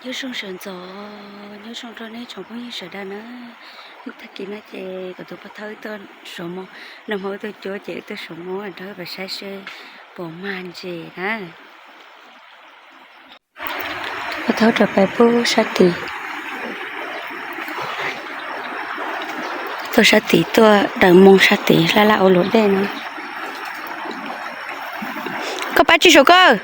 Nyob zoo sawv ntxov, nyob zoo rau nej tsoom phooj ywg sawv daws na. Tag kis no ces kuv tus pog thawj tuaj suav moos, nag hmo wb tuaj cuab ces wb tuaj suav moos nrog wb pab saib seb puas mag ntses na. Pog thawj rau pais pub sab tid, tuaj sab tid tuaj daws moos sab tid laj laj ua luam dej no. Koj pab tsis saum koj.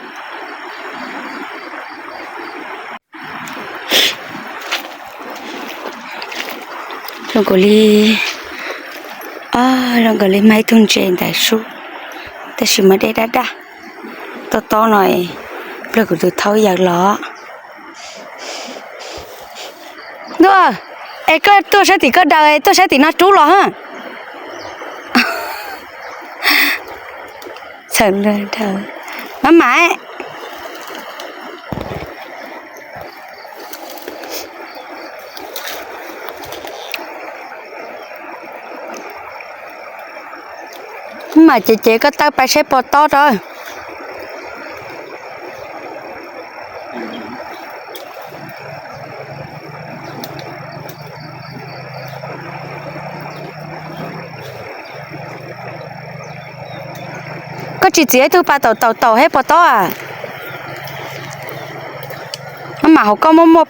Zoo nkaus li, o, zoo nkaus li mag ib tug ntses ntawd sub, tab sis mas dej daj daj. Tob tob no, nplog kuv tus thaub yaws los. Ntuj, es koj tuaj sab tim koj daws, tuaj sab tim no rub los ha. Txhawm nrog daws. Maj mam. Maj mam ces ces koj tawb pais saib pos tob rau. Koj tsis txiav ib tug pas taum taum taum hab pos tob a? Maj mam hauv koj muaj muaj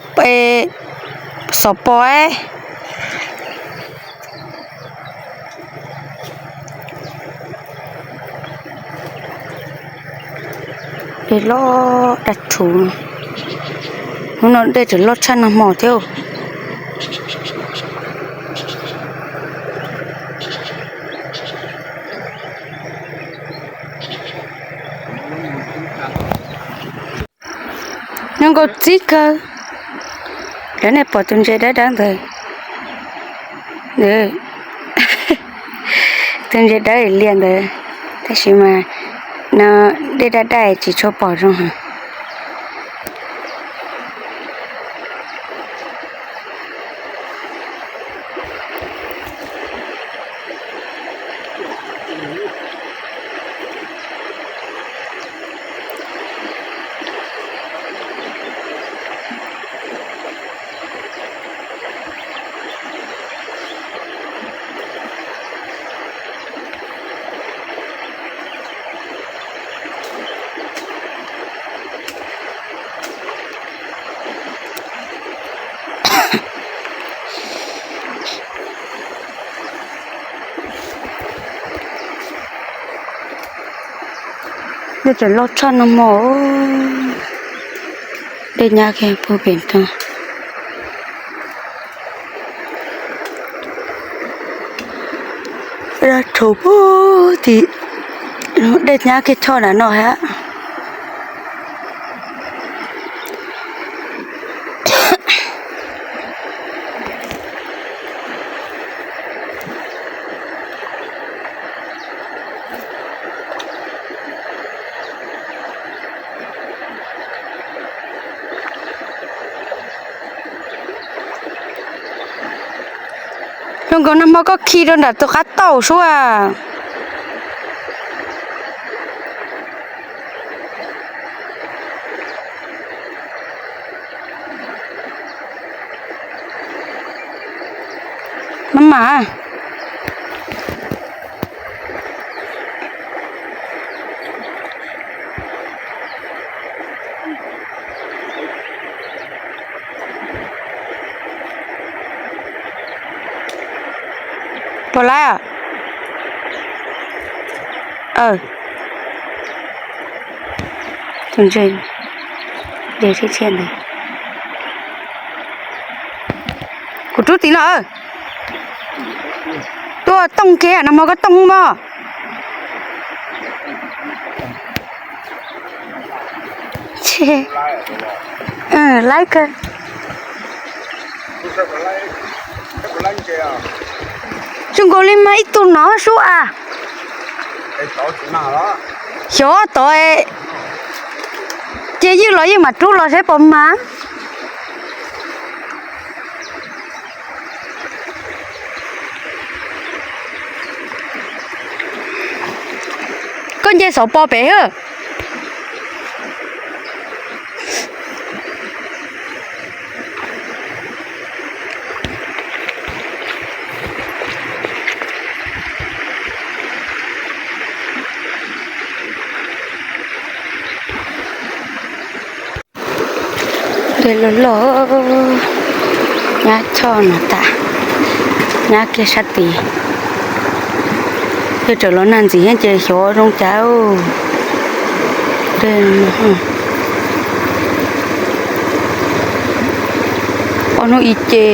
xov pos. Dej loj daj rhuv, hnub no dej tseem loj tshaj nag hmo thiab. Zoo nkaus txib kawg. Lawv nej pom tus ntses dawb dawb ntawd, tus ntses dawb lias ntawd, tab sis mas no dej daj daj tsis tshua pom zoo heev. Dej tseem loj tshaj nag hmo, dej nyab kiag puag pem rau. Dej tshauv puag tim, dej nyab kiag choj nram no hab. Zoo nkaus nag hmo koj khi rau nram tus qab tauj sub a. Maj mam. Puas laib? Tus ntses de tshia tshia ntawd. Kuv rub tim no. Tuaj tooj kiag, nag hmo koj tooj mog. Laib kawg. Zoo nkaus li mas ib tug no sub a. Xyov tod, ces ywj los ywj mam rub los saib puas mag. Koj nce xov pos pem hab. Loj loj, nyab choj no tas, nyab kiag sab tid. Yog tseem los nag ntxiv ces xyov zoo cas. Ob hnub ib ce,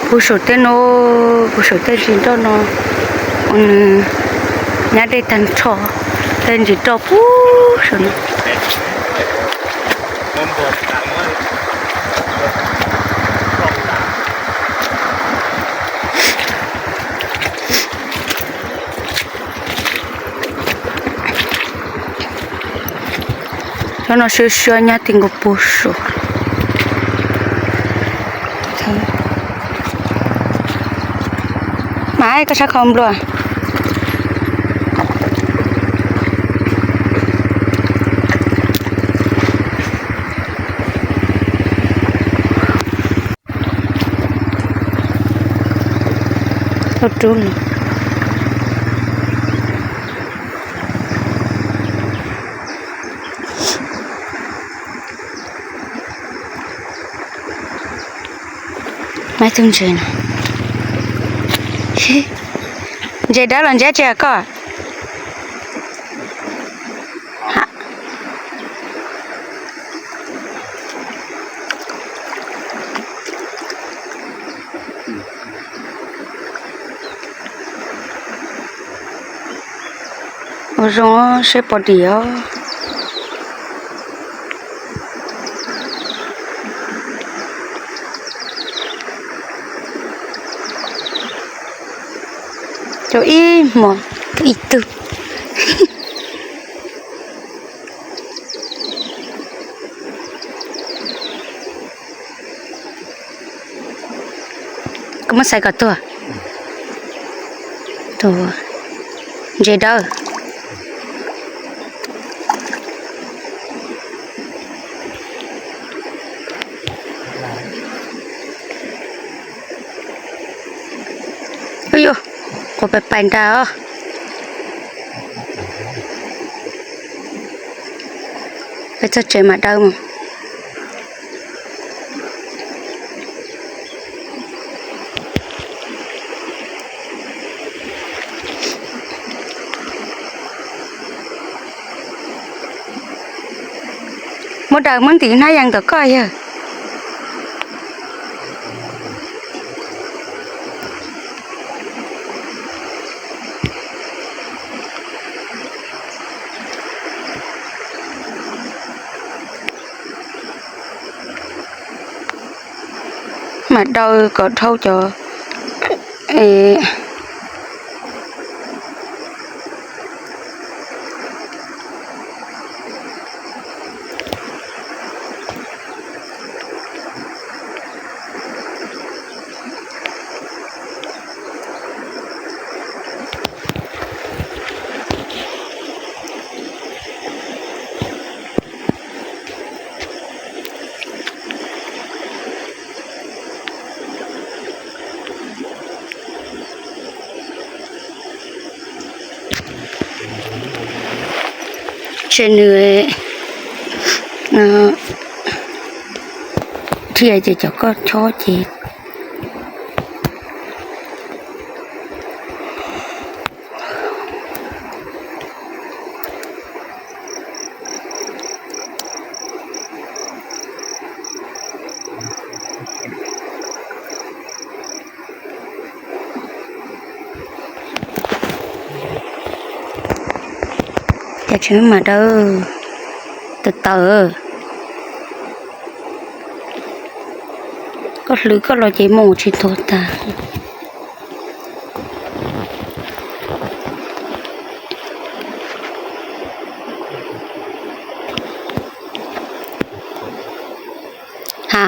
puag saum tej no, puag saum tej ntsis nroj no, nws nyab dej tag nrho, tej ntsis nroj puag saum no. Cov no siab siab nyab ti nkaus puag saum. Mas koj sab khau nplua. Tus rub no. Maiv tug ntses no. Ntses dawb los ntses tsi koj? Ua zoo seb pom dim os. Cov ib hmos ib tug. Koj muab xaiv kom tuag. Ntses dawb. Ub yuj, quas pais pais nrad os. Peb txog tsev mam dawb mus. Muab daws muab ntim hnab yees tom koj yawg. Mam daws kom dhau cov. Ces nws dhia ces cov koj chob ces. Cas tsis mam dawb tawv tawv. Koj hlwv koj los ces mus tsis tuag tag. Ha,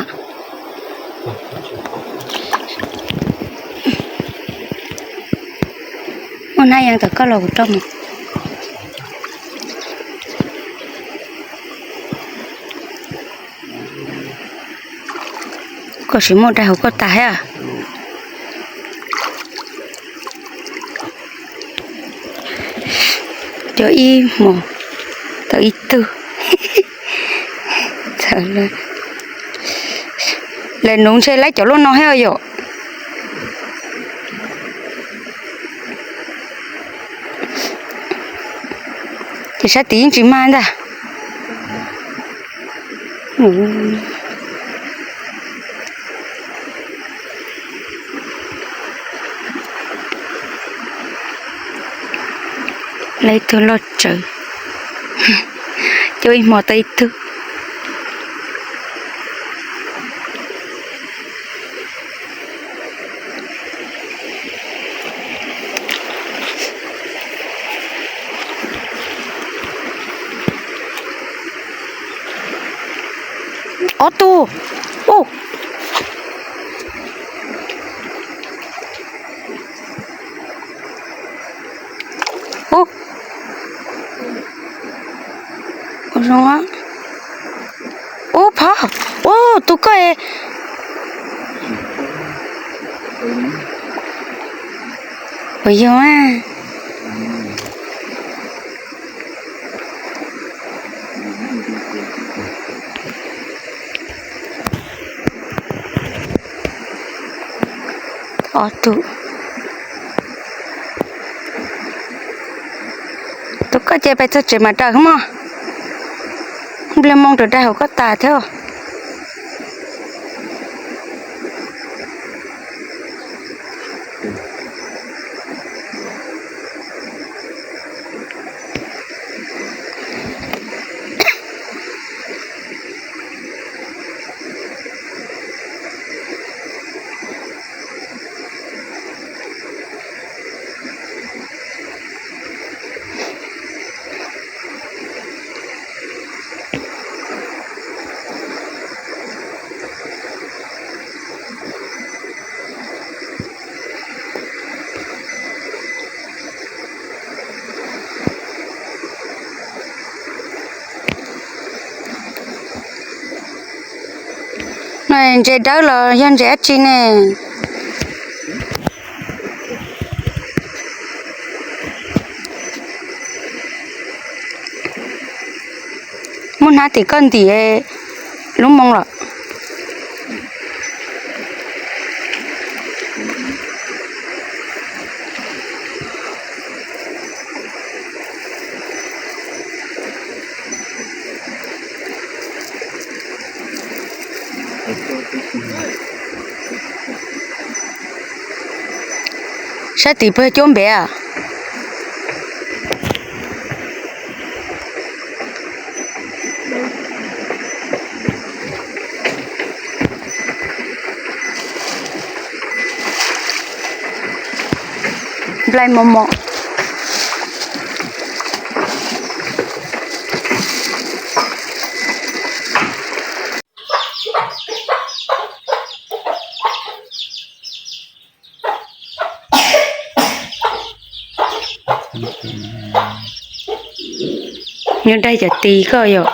muaj hnab yees tom koj los kuv rau mus. Koj sim muaj dai hauv koj tas thiab. Cov ib hmos tau ib tug. Txawm lawm. Lawv nuv ntshe laib cov luaj no thiab yom. Ces sab tid yeej tsis mag ntag. Lawv ib tug loj tsawv, coj ib hmo tau ib tug. Ob tug. Ub. Ub. Ub, zoo. Ub, phov. Ub, tus koj. Puas yog a? Ob tug. Tus koj ces pais txog tsev mas daws mog. Npliag moo rau daig hauv koj tas thiab. No ntses dawb los yog ntses dab tsi ne? Muab hnab tim koj ntim lub moo los. Sab tim puag cuab npev a. Nplaig mos mos. Nyob daig cov tis koj yom.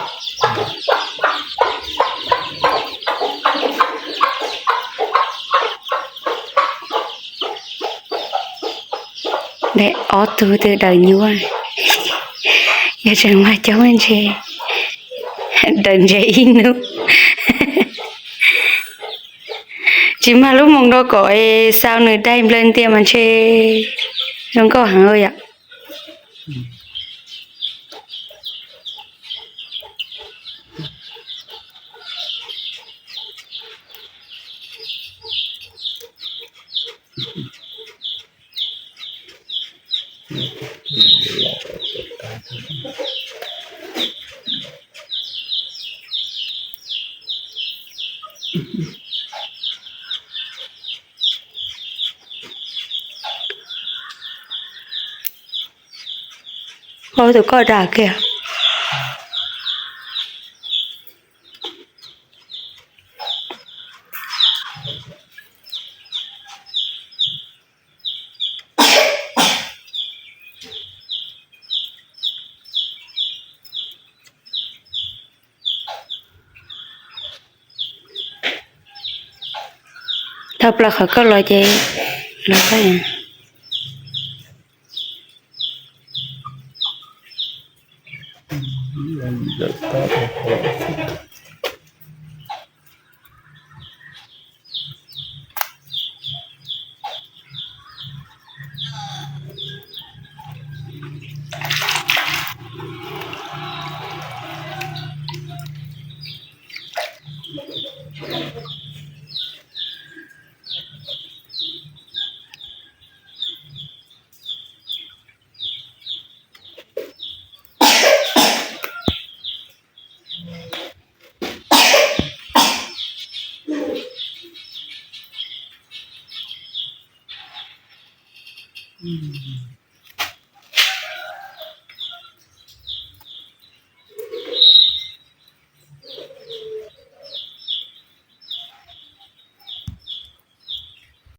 Daig ob tug twb daws nyuaj, yog tseem mag coob ntshe daws ntses ib hnub. Tsis mag lub moo rau kom xaus nws daig nplawg ntias mas ntshe zoo nkauj heev yom. Ua tus koj dag kiag. Dhau plaws qhov koj los ces los koj. Mm.